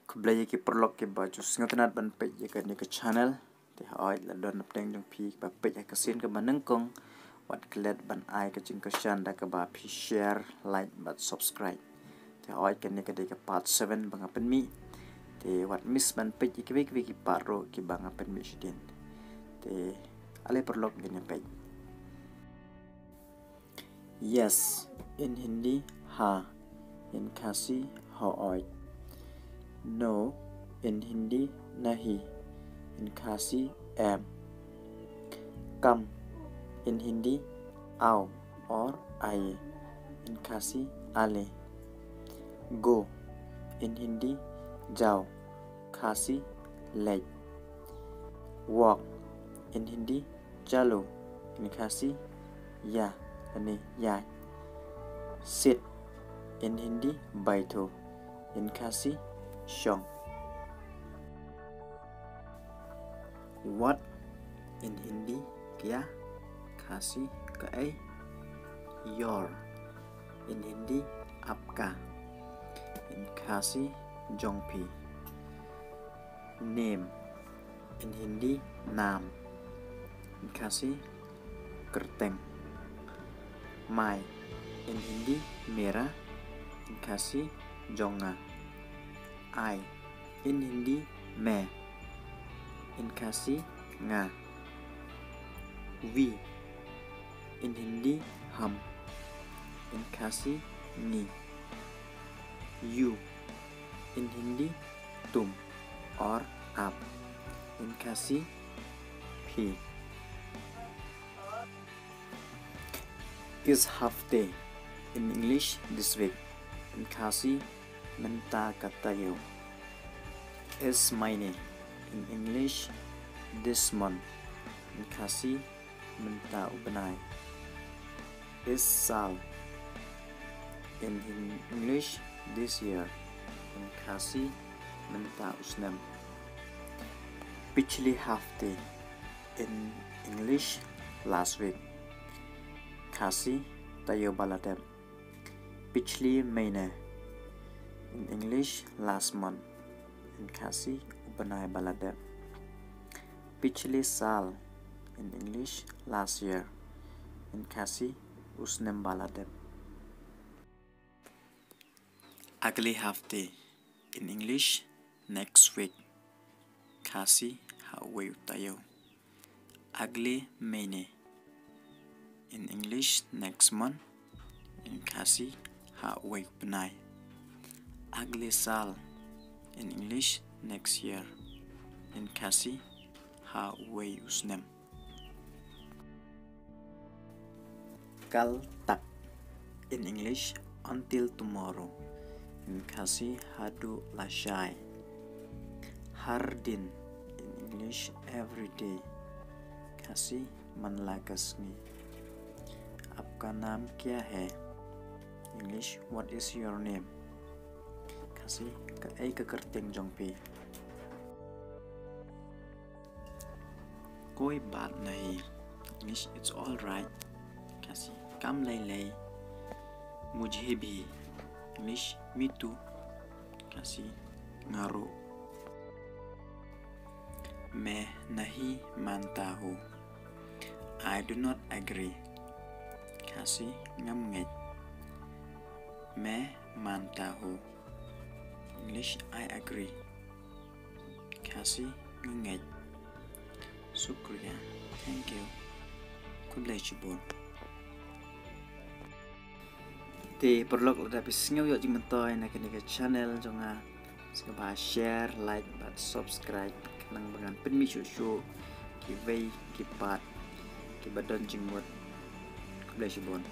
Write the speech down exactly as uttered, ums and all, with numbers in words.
Khublei ïa ki paralok kiba ju sngewtynnat ban peit ïa kane ka channel. Te hooid, la don napdeng jong phi kiba peit ha ka sien kaba nyngkong, wat klet ban ai ka jingkyrshan da kaba phi share, like bad subscribe. Te hooid, kane ka dei ka part seven ba nga pynmih. Te wat miss ban peit ïa kiwei kiwei ki part ruh kiba nga pynmih shadien. Te ale paralok ngin ïa peit. Yes in Hindi, हाँ. In Khasi, hooid. No in Hindi, नहीं. In Khasi, em. Come in Hindi, आओ और आइए. In Khasi, आइए. Go in Hindi, जाओ. Khasi, leit. Walk in Hindi, चलो. In Khasi, ïa, lane ïaid. Sit in Hindi, बैठो. In Khasi, shong. What in Hindi, क्या. Khasi, kaei. Your in Hindi, आपका. In Khasi, jong phi. Name in Hindi, नाम. In Khasi, kyrteng. My in Hindi, मेरा. In Khasi, jong nga. I in Hindi, मैं. In Khasi, nga. We in Hindi, हम. In Khasi, ngi. You in Hindi, तुम और आप. In Khasi, phi. इस हफ्ते, in English, this week. In Khasi, mynta ka taïew. इस महीने, in English, this month. In Khasi, mynta u bnai. इस साल, in English, this year. In Khasi, mynta u snem. पिछले हफ्ते, in English, last week. Khasi, taïew ba la dep. पिछले महीने, in English, last month. In Khasi, u bnai ba la dep. पिछले साल, in English, last year. In Khasi, u snem ba la dep. अगले हफ्ते, in English, next week. Khasi, ha uwei u taïew. अगले महीने, in English, next month. In Khasi, ha uwei u bnai. अगले साल, in English, next year. In Khasi, ha uwei u snem. कल तक, in English, until tomorrow. In Khasi, haduh lashai. हर दिन, in English, every day. Khasi, man la ka sngi. आपका नाम क्या है? English, what is your name? Khasi, kaei ka kyrteng jong phi? कोई बात नहीं. English, it's all right. Khasi, kam lei lei. मुझे भी. English, me too. Khasi, nga ruh. मैं नहीं मानता हूँ. I do not agree. Khasi, ngam ngeit. मैं मानता हूँ. English, I agree. Khasi, nga ngeit. शुक्रिया, thank you. Khublei shibun. Te paralok, lada phi sngew ïoh jingmyntoi na kane ka channel jong nga, sngewbha share, like bad subscribe khnang ba ngan pynmih shuh shuh kiwei ki part kiba don jingmut. Khublei shibun.